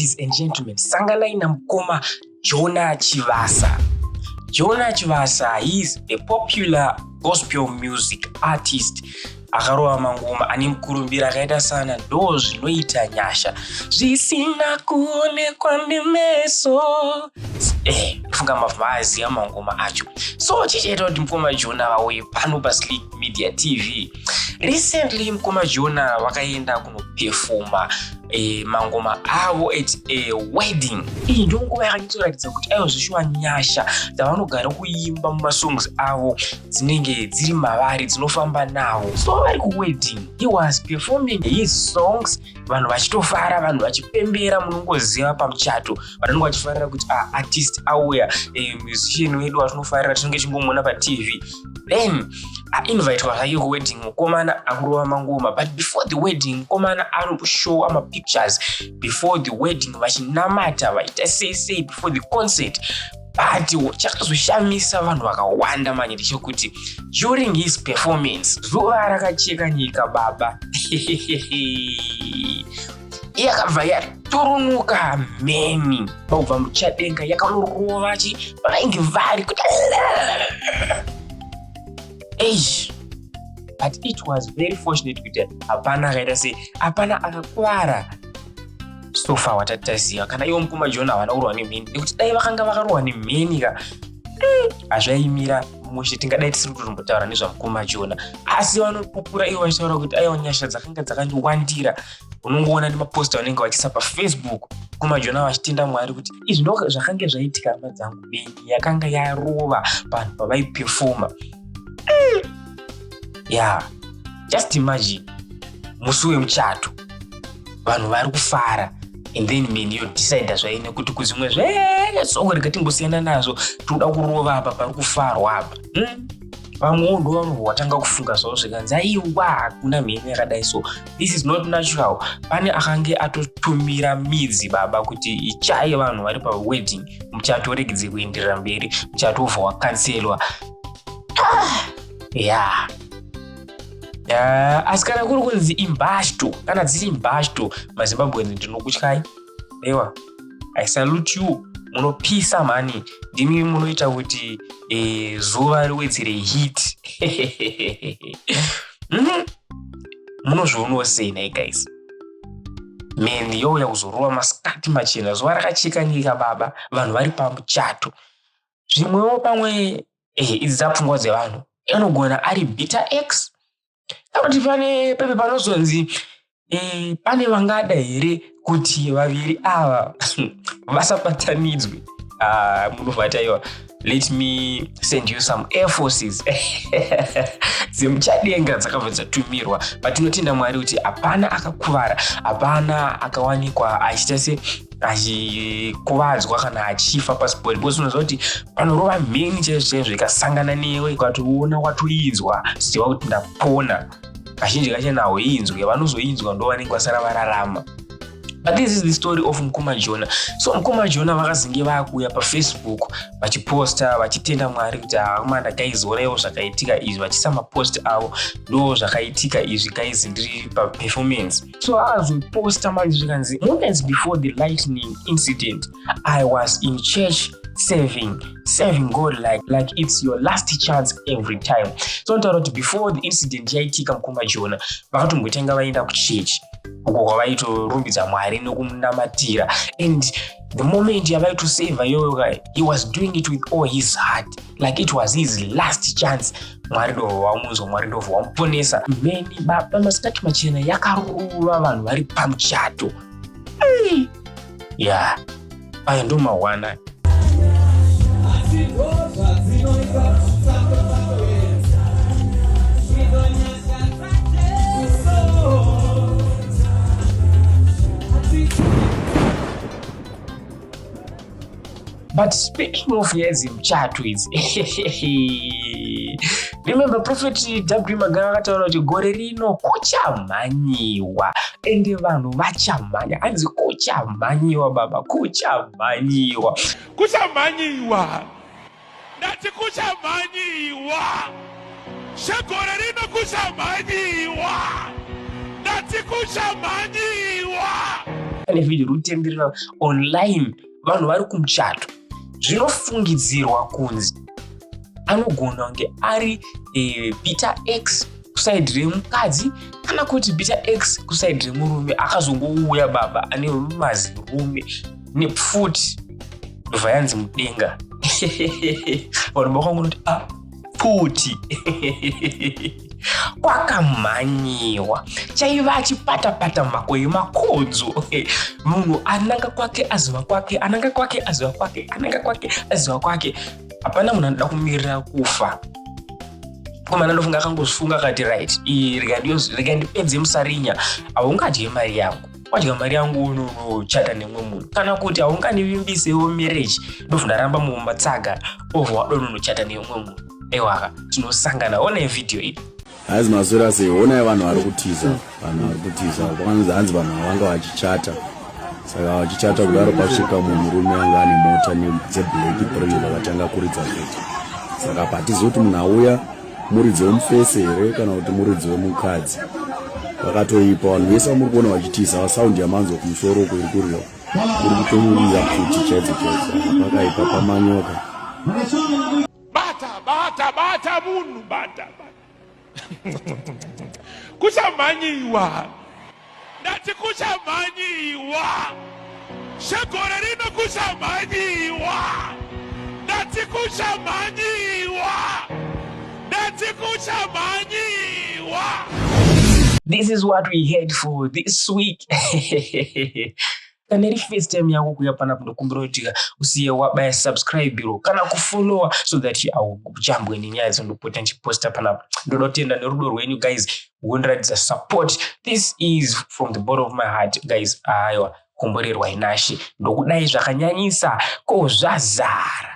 Ladies and gentlemen, sanganai namukoma Jonah Chivasa. Jonah Chivasa, he is a popular gospel music artist akarova mangoma ane mukurumbira akaita sana ndo zvinoita nyasha zvisina kuonekwa nemeso. Ndofunga mavhazi amangoma acho. So chichaita kuti mukoma Jonah vauye pano paSlick Media TV. Recently mukoma Jonah vakaenda kunopefoma mangoma avo at a wedding. Iyi ndo nguva yakanyatsoratidza kuti aiwa zvishuwa nyasha dzavanogara kuimba mumasongs avo dzinenge dziri mavari, dzinofamba navo. So vari kuwedding, he was performing his songs, vanhu vachitofara, vanhu vachipembera. Munongoziva pamuchato vanenge vachifarira kuti artist auya, musician wedu watinofarira, tinenge chingomuona paTV. Then ainvitwa zvake kuwedding, mukomana akurova mangoma. But before the wedding, mukomana anoshowa mapictures before the wedding, vachinamata, vaita sei sei before the concert. But chakazoshamisa vanhu vakawanda manje ndechekuti during his performance, zuva rakacheka nyika baba, yakabva yaturunuka mheni kubva muchadenga, yakanorova chi pavainge vari kuti eish. But it was very fortunate kuti hapana akaita sei, hapana akakuvara so far watati taziva. Kana ivo mukoma John havana kurwa nemheni, nekuti dai vakanga vakarwa nemheni ka, hazvaimira mushe, tingadai tisiri kutombotaura nezvamukoma Jona. Asi vanopupura ivo vachitaura kuti aiwa, nyasha dzakanga dzakandiwandira. Unongoona nemaposta vanenge vachiisa paFacebook, mukoma Jona vachitenda Mwari kuti izvi ndo zvakange zvaitika, hama dzangu, mheni yakanga yarova vanhu pavaipefoma. Yeah, just imagine musi wemuchato, vanhu vari kufara, and then mheni yodecida zvai nekuti kuzvimwe zvese rega timbosiyana nazvo, toda kurova apa pari kufarwa apa. Vamwewo ndo vanobva watanga kufunga zvavo, zvikanzi aiwa, hakuna mheni yakadai, so this is not natural. Pane akange atotumira midzi baba kuti ichaye vanhu vari pawedding, muchato uregedze kuenderera mberi, muchato ubva wakanselwa. Yeah. Asi kana kuri kunzi imbashto, kana dziri imbashto, maZimbabweans ndinokutyai. Ewa, I salute you, munopisa mhani, ndimi munoita kuti zuva riwedzere heat. Munozvionawo sei nhai guys? Mheni youya kuzorova masikati machena, zuva rakacheka nyika baba, vanhu vari pamuchato. Zvimwewo pamwe idzi dzapfungwa dzevanhu, anogona ari bitter ex, kana kuti pane pepe panozonzi pane vangada here kuti vaviri ava vasabatanidzwe. Munobva taiwa, let me send you some air forces dzemuchadenga dzakabva dzatumirwa. But tinotenda Mwari kuti hapana akakuvara, hapana akawanikwa achiita se achikuvadzwa kana achifa paspot, because unoziva kuti panorova mheni chaizvo chaizvo ikasangana newe, ukatoona watoinzwa, ziva kuti ndapona. Kazhinji kacho nahoinzwe, vanozoinzwa ndo vanenge vasara vararama. But this is the story of mukoma Jona. So mukoma Jona vakazinge vakuuya paFacebook vachiposta vachitenda Mwari kuti hamanda guys, onaiwo zvakaitika izvi, vachiisa mapost avo, ndo zvakaitika izvi guys, ndiri paperformance. So akazoposta manje zvikanzi, "Moments before the lightning incident, I was in church serving God like it's your last chance every time." So notaura kuti before the incident yaitika, mukoma Jona vakatombotanga vaenda kuchechi uko kwavaitorumbidza Mwari nekumunamatira, and the moment yavaitoseva iyoyo, he was doing it with all his heart, like it was his last chance. Mwari ndobva wamunzwa, Mwari ndobva wamuponesa. Mheni baba masikati machena yakarova vanhu vari pamuchato. Ya, aya ndo mahwana. Asi ndozvadzinoita sando sando idzo nyasha dzaJesu. Asi But speaking of nyaya dzemuchato idzi, remember Prophet W Magara akataura kuti gore rino kuchamhanyiwa, ende vanhu vachamhanya. Hanzi kuchamhanyiwa baba, kuchamhanyiwa. Kuchamhanyiwa, ndati kuchamhanyiwa. Shegore rino kuchamhanyiwa, ndati kuchamhanyiwa. Pane vhidhiyo iri kutenderera online, vanhu vari kumuchato. Zvinofungidzirwa kunzi anogona kunge ari bitter ex kusaidi remukadzi kana kuti bitter ex kusaidi remurume akazongouya baba ane mazirume nepfuti, ndobva yanzi mudenga. Vanhu vakangonoti, "A ah, pfuti." Kwakamhanyiwa, chaiva achipatapata mako emakodzo. Munhu ananga kwake aziva kwake, ananga kwake aziva kwake, ananga kwake aziva kwake. Hapana munhu anoda kumirira kufa. Komana ndofunga akangozvifunga akati, "Right, rega ndipedze musarinya. Haungadye mari yangu, wadya mari yangu unonochata nemumwe munhu, kana kuti haunganivimbisewo marriage, ndobva ndaramba mumatsaga, obva wadononochata nemumwe munhu." Aiwaka, tinosangana. Onai vhidhiyo iyi. Hanzi maswera sei? Onai vanhu vari kutiza, vanhu vari kutiza. Kwanzi hanzi vanhu vavanga vachichata, saka vachichata kudaro pasvika mumwe murume anga ane mota dzeblack three, vakatanga kuridza futi. Saka patizivi kuti munhu auya muridzi wemufese here kana kuti muridzi wemukadzi. Vakatoipa vanhu vese vamuri kuona vachitiza. Saundi yamanzwa kumusoro uko iri kurira, kuri kutorira pfuti chaidzo chaidzo. Pakaipa pamanyoka. Bata, bata, bata munhu, bata, bata. Kuchamhanyiwa, ndati kuchamhanyiwa. Chegore rino kuchamhanyiwa, ndati kuchamhanyiwa, ndati kuchamhanyiwa. This is what we had for this week. Kana iri first time yako kuuya panapa, ndokumbira kuti usiye wabaya subscribe iro kana kufollowa so that aujambwe nenyaya dzondopota ndichiposta panapa. Ndoda kutenda nerudo rwenyu guys, kundiratidza support. This is from the bottom of my heart, guys. Aiwa, komborerwai nashe. Ndokudai zvakanyanyisa, ko zvazara.